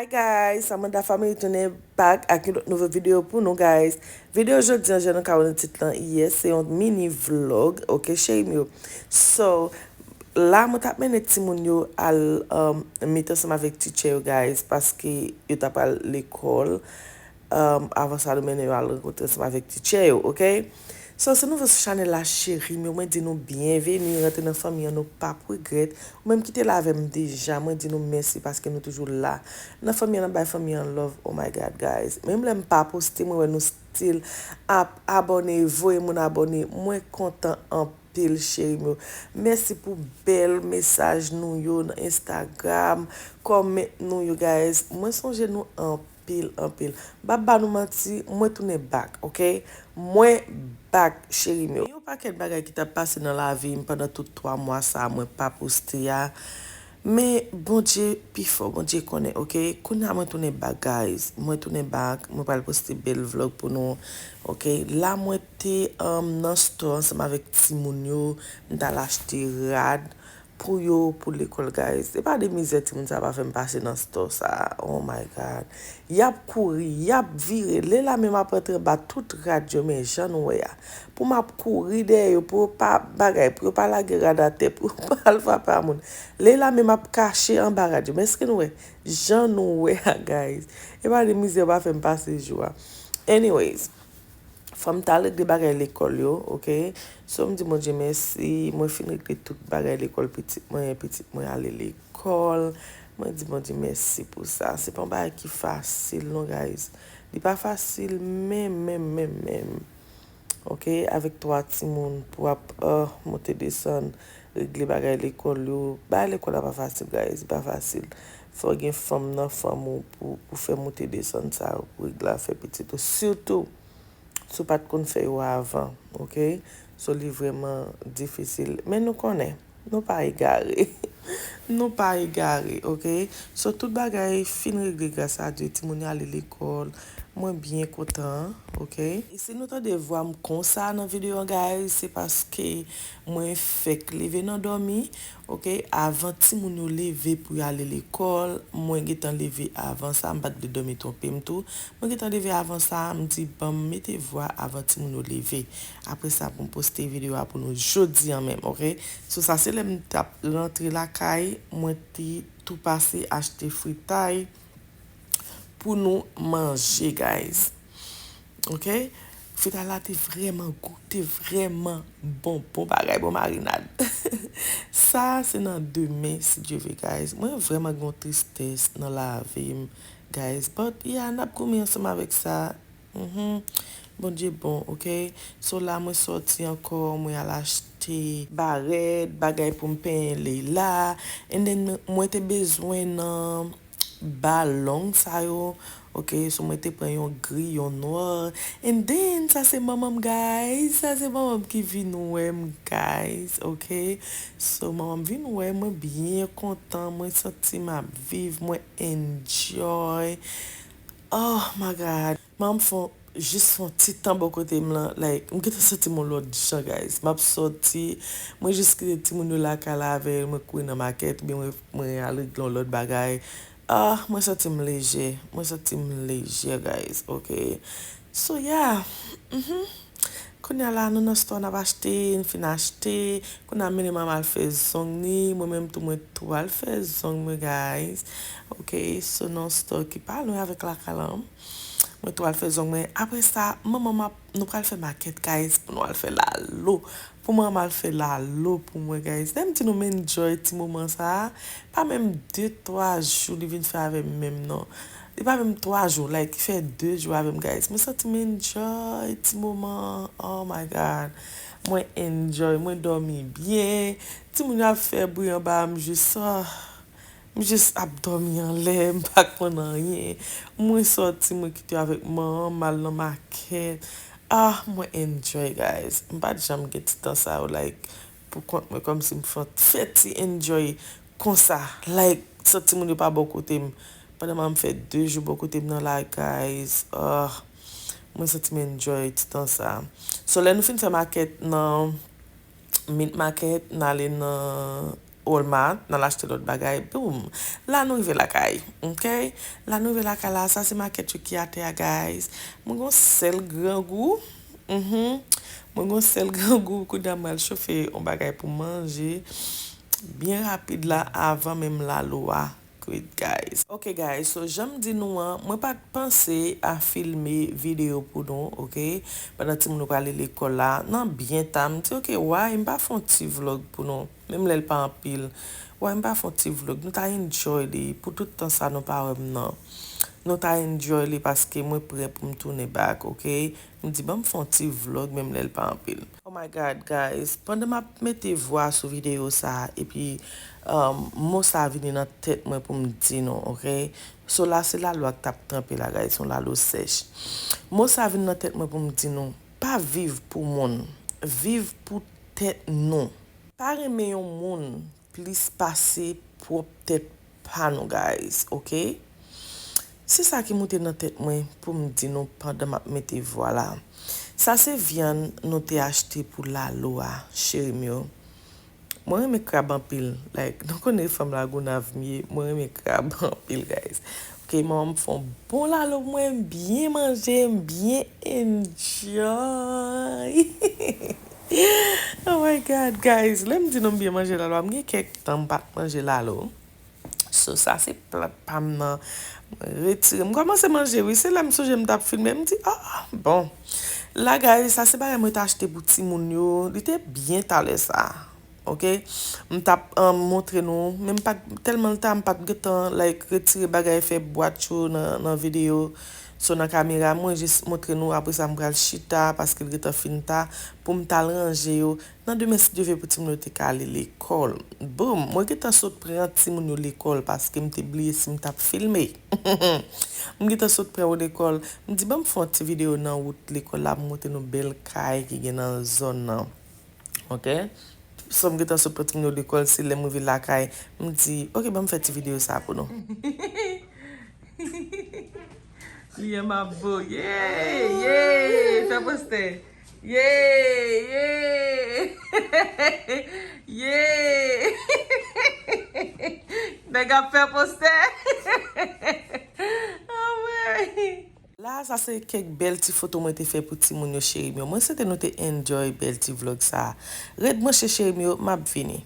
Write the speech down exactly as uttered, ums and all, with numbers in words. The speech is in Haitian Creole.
Guys, Amanda Family tounen back ak yon lòt nouvo videyo pou nou, guys. Videyo jodi an, jan nou ka wè nan tit lan, yes, se yon mini vlog, ok, cheri m yo. So, la, mwen t ap mennen timoun yo al um, meet ansanm avèk teacher yo, guys, paske yo t ap al lekòl. Um, avan sa, nou mennen yo al rankontre ansanm avèk teacher yo, ok? So, si nou nouvo sou chanèl la, cheri m yo, mwen di nou byenveni, rantre nan fanmi an, nou p ap regrèt. Ou menm ki te la avè m deja, mwen di nou mèsi paske nou toujou la. Nan fanmi an, n ap bay fanmi an love, oh my God, guys. Menm lè m pa poste, mwen wè nou still ap abòne, voye moun abòne, mwen kontan anpil, cheri m yo. Mèsi pou bèl mesaj nou yo nan Instagram, kòmant nou yo, guys. Mwen sonje nou anpil, anpil. M p ap ba nou manti, mwen tounen back, ok? Mwen back, cheri m yo. Gen yon pakèt bagay ki t ap pase nan lavi m pandan tout twa mwa sa a mwen pa poste a. Men Bondye pi fò, Bondye konnen, ok? Kounye a mwen tounen back, guys. Mwen tounen back, mwen pral poste bèl vlog pou nou, ok? La mwen te um, nan store ansanm avèk timoun yo, m t al achte rad pou yo, pou lekòl, guys. Se pa de mizè timoun sa pa fè m pase nan store sa a. Oh my God. Y ap kouri, y ap vire. Lè la menm ap rantre anba tout rad yo, men jan nou wè a. Pou m ap kouri dèyè yo, pou yo pa bagay, pou yo pa lage rad atè, pou yo pa al frape a moun. Lè la menm ap kache anba rad yo. Men èske nou wè? Jan nou wè a, guys. E pa de mizè pa fè m pase jou a. Anyways, fò m t al regle bagay lekòl yo, ok? So, m di Bondye mèsi, mwen fin regle tout bagay lekòl pitit mwen, pitit mwen ale lekòl. Mwen di Bondye mèsi pou sa. Se pa yon bagay ki fasil, non, guys. Li pa fasil, menm, menm, menm, menm. Ok, avèk twa timoun pou ap uh, monte desann, regle bagay lekòl yo. Bagay lekòl la pa fasil, guys, li pa fasil. Fò gen fanm nan fanm ou pou, pou fè monte desann sa yo, pou regle afè pitit ou. Sitou, si w pa t konn fè yo avan, ok? So, li vrèman difisil. Men nou konnen, nou pa egare. Nou pa egare, ok? So, tout bagay fin regle gras a Dye. Timoun yo ale lekòl. Mwen byen kontan, ok? E si nou tande vwa m konsa nan videyo an, guys, se paske mwen fèk leve nan dòmi, ok? Avan timoun yo leve pou y ale lekòl, mwen gentan leve avan sa, m pa t vle dòmi twonpe m tou. Mwen gentan leve avan sa, m di, "Ban m mete vwa avan timoun yo leve." Apre sa, pou m poste videyo a pou nou jodi an menm, ok? So, sa se lè m t ap rantre lakay, mwen te tou pase achte fritay pou nou manje, guys. Ok? Fritay la te vrèman gou, te vrèman bon, bon bagay, bon marinad. Sa se nan demen, si Dye vle, guys. Mwen vrèman gen yon tristès nan lavi m, guys. But, yeah, n ap goumen ansanm avèk sa. Mhm. Bondye bon, ok? So la, mwen sòti ankò, mwen al achte barèt, bagay pou m penyen Leila. And then, mwen te bezwen nan ba long sa yo. Ok, so mwen te pran yon gri, yon nwa. And then, sa se manman m, guys. Sa se manman m ki vin wè m, guys. Ok, so manman m vin wè mwen byen kontan. Mwen santi m ap viv, mwen enjoy. Oh my God. Manman m fè jis fè yon ti tan bò kote m lan, like, m gentan santi m yon lòt jan, guys. M ap sòti, mwen jis kite timoun yo lakay la avè yo, mwen kouri nan makèt, oubyen mwen, mwen al regle yon lòt bagay. Ah, mwen santi m lejè, mwen santi m lejè, guys, ok. So, yeah, mhm. Kounye a la, nou nan store, n ap achte, n fin achte. Kounye a, mennen manman al fè zong ni, mwen menm tou, mwen tou al fè zong mwen, guys. Ok, so nan store ki pa lwen avèk lakay lan. Mwen tou al fè zong mwen. Apre sa, manman m ap, nou pral fè makèt, guys, pou nou al fè lalo. Pou manman al fè lalo pou mwen, guys. Lè m di nou m enjoy ti moman sa a, pa menm de, twa jou li vin fè avè m menm non. Li pa menm twa jou, like, li fè de jou avè m, guys. Mwen santi m enjoy ti moman an. Oh my God. Mwen enjoy, mwen dòmi byen. Timoun yo ap fè bri anba a, m jis, ah. M jis ap dòmi anlè, m pa konn anyen. Mwen sòti, mwen kite yo avèk manman m, m al nan makèt. Ah, mwen enjoy, guys. M pa t janm gen ti tan sa yo, like, pou kont mwen, kòmsi m fè, fè ti enjoy konsa. Like, santi moun yo pa bò kote m. Pandan m fè de jou bò kote m nan la, guys. Ah, mwen santi m enjoy ti tan sa. So, lè nou fin fè makèt nan Meat Market, n ale nan Walmart, n al achte lòt bagay, boum. La nou rive lakay, ok? La nou rive lakay la, sa se makèt yo ki atè a, guys. Mwen gon sèl grangou. Mhm. Mwen gon sèl grangou, kounye a m al chofe yon bagay pou manje. Byen rapid la, avan menm lalo a kwit, guys. Ok, guys, so jan m di nou an, mwen pa t panse a filme videyo pou nou, ok? Pandan timoun yo prale lekòl la, nan byen ta, m di, ok, why m pa fè yon ti vlog pou nou? Menm lè l pa anpil. Why m pa fè yon ti vlog? Nou ta enjoy li. Pou tout tan sa nou pa wè m nan. Nou ta enjoy li paske mwen prè pou m tounen back, ok? M di, ban m fè yon ti vlog, menm lè l pa anpil. Oh my God, guys. Pandan m ap mete vwa sou videyo sa, epi um, mo sa vini nan tèt mwen pou m di nou, ok? So la se lalo a k t ap tranpe la, guys, yon lalo sèch. Mo sa vin nan tèt mwen pou m di nou, pa viv pou moun, viv pou tèt nou. Pa renmen yon moun plis pase pwòp tèt pa nou, guys, ok? Se sa ki moute nan tèt mwen pou m di nou pandan m ap mete vwa la. Sa se vyann nou te achte pou lalo a, cheri m yo. Mwen renmen krab anpil. Like, nou konnen fanm Lagonav m ye, mwen renmen krab anpil, guys. Ok, manman m fè yon bon lalo pou mwen, m byen manje, m byen enjoy. Oh my God, guys, lè m di nou m byen manje lalo a, m gen kèk tan m pa t manje lalo. So, sa se plat pa m nan. Mwen retire. M kòmanse manje, wi. Se lè m sonje m t ap filme. M di, ah, bon. La, guys, sa se bagay mwen te achte pou timoun yo. Li te byen talè sa. Ok? M t ap um, montre nou. Men m pa t, tèlman l ta, m pa t gentan, like, retire bagay, fè bwat yo nan, nan videyo. So, nan kamera, mwen jis montre nou. Apre sa, m pral chita, paske l gentan fin ta. Pou m t al ranje yo. Nan demen, si Dye vle, pou timoun yo te ka ale lekòl. Boum! Mwen gentan sot pran timoun yo lekòl paske m te bliye si m t ap filme. M gentan sot pran yo lekòl. M di, ban m fè yon ti videyo nan wout lekòl la pou m montre nou bèl kay ki gen nan zòn nan. Ok? So, m gentan sot pran timoun yo lekòl, se lè m rive lakay, m di, ok, ban m fè ti videyo sa pou nou. Li an mabo. Ye! Ye! Fè postè. Ye! Ye! Ye! Nèg ap fè postè. Anmwey! La, sa se kèk bèl ti foto mwen te fè pou timoun yo, cheri m yo. Mwen swete nou te enjoy bèl ti vlog sa. Ret branche, cheri m yo, m ap vini.